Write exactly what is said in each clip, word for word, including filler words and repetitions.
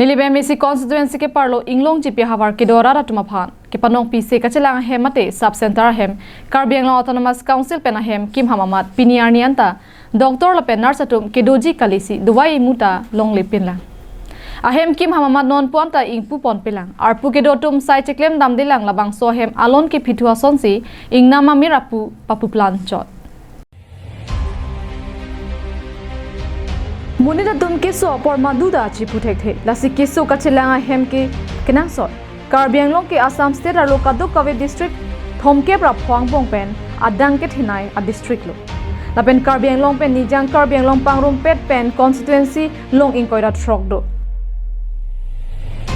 Nilip M A C constituency keparlo Inglongjipi ahavar kedo arat atum aphan kepanongpi se kachelang ahem mate sub center ahem Karbi Anglong Autonomous Council pen ahem kim hamamat pini arni anta doctor lapen nurse atum kedoji kalisi dovai imu ta longle pinlang. Ahem kim hamamat nonpu anta ingpu ponpelang. Arpu kedo atum sai cheklem damdelang, labangso ahem alon kephithu asonsi ingnam amir apu papuplan chot. Monit atum keso apor maduda chipu thekthe. Lasi keso kachelang ahem ke kenangsot. Karbi Anglong ke Assam State arlo kadokave district thomkep ra pho angbong pen adang kethenei a district lo. Lapen Karbi Anglong pen Nijang Karbi Anglong pangrumpet pen constituency long ingkoi ra throk do.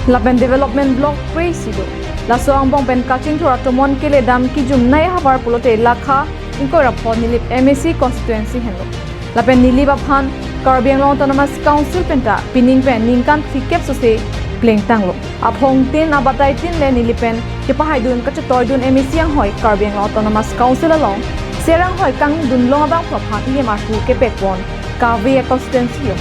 Lapen development block kre-isi do. Laso angbong pen kachingthur atomon keledam kejumnei ahavar pulote lakha ingkoi ra pho Nilip M A C constituency henlo. Lapen Nilip aphan Karbi Anglong Autonomous Council penta pining pen ningkan phlikep sose plengtanglo. Aphongtin abataitin le Nilip pen kepahaidun kachetoidun M A C anghoi Karbi Anglong Autonomous Council along Serang hoi kangdunlong abangphu aphan E M R pu kepekpon kave a constituency lo.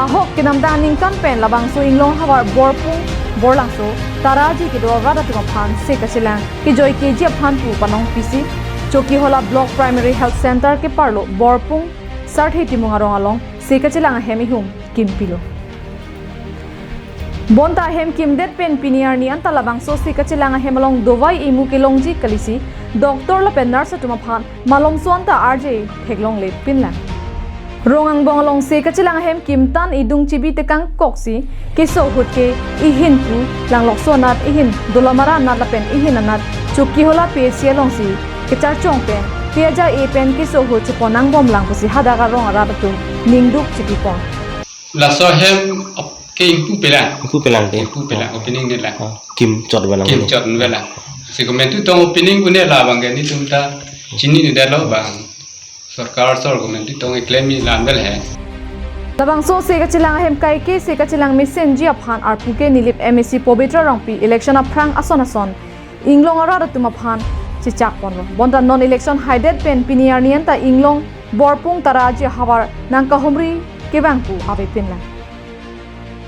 Ahok kedamtang aningkan pen labangso Inglong ahavar Borpung, Borlangso, Taraji kedo arat atum aphan se kachelang kejoi keji aphan pu panongpisi Chokihola Block Primary Health Center keparlo Borpung Sarthe Timung arong along se kachelang ahem ihum kimpilo. Bonta ahem kimdet pen pini arni anta labangso se kachelang ahem along dovai imu kelongji kalisi doctor lapen nurse atum aphan malomso anta arje theklongle pinlang. Rong angbong along se kachelang ahem kimtan idung chibi tekang koksi keso ahut ke ihin pu Langlokso anat, ihin Dolamara anat lapen ihin anat Chokihola P H C alongsi kecharchong pen pi aja e pen keso ahut chepon angbomlang pusi hadak arong arat atum ningduk chipipon. Laso ahem op-, ke ingpu pelang. Ingpu pelang ke? Ingpu pelang, opening ne lang. Ah, kim chot balang Kim ne? Chot ne lang. Si komantu tong opening pune labang ke netum ta chinine detlo bang. Sorkar sor komantu tong eklem ni lan bel he. Labangso se kachelang ahem kaike se kachelang mesenji aphan arpu ke Nilip M A C Pabitra Rongpi election aphrang ason ason Inglong arat atum aphan chechak ponlo. Bonta non election haidet pen pini arni anta Inglong Borpung Taraji ahavar nangkahumri kevang pu ave pinlang.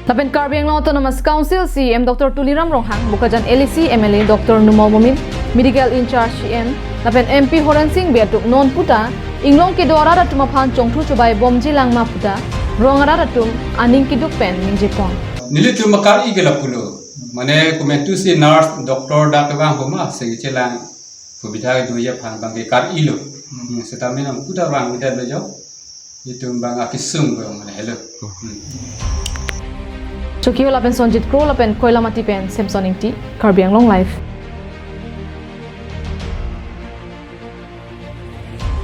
Lapen Karbi Anglong Autonomous Council C E M Doctor Tuliram Ronghang, Bokajan L A C M L A Doctor Numal Momin, Medical in-charge C E M, lapen M P Horen Sing Bey atum non puta Inglong kedo arat atum aphan chongthu chobai bomji lang ma puta rong arat atum aning keduk pen ningjepon. Nelitum akar-i ke lapulo. Mane komantu si nurse, doctor dak kevang homa se kachelang pabidha doji aphan bang ke kar-ilo. Hmm, seta menang puta bang udah bejo. Itum bang akisung bang mane helo. Hmm. Chokihola pen Sonjit Kro lapen Koilamati pen Samson Ingti, Karbi Anglong Live.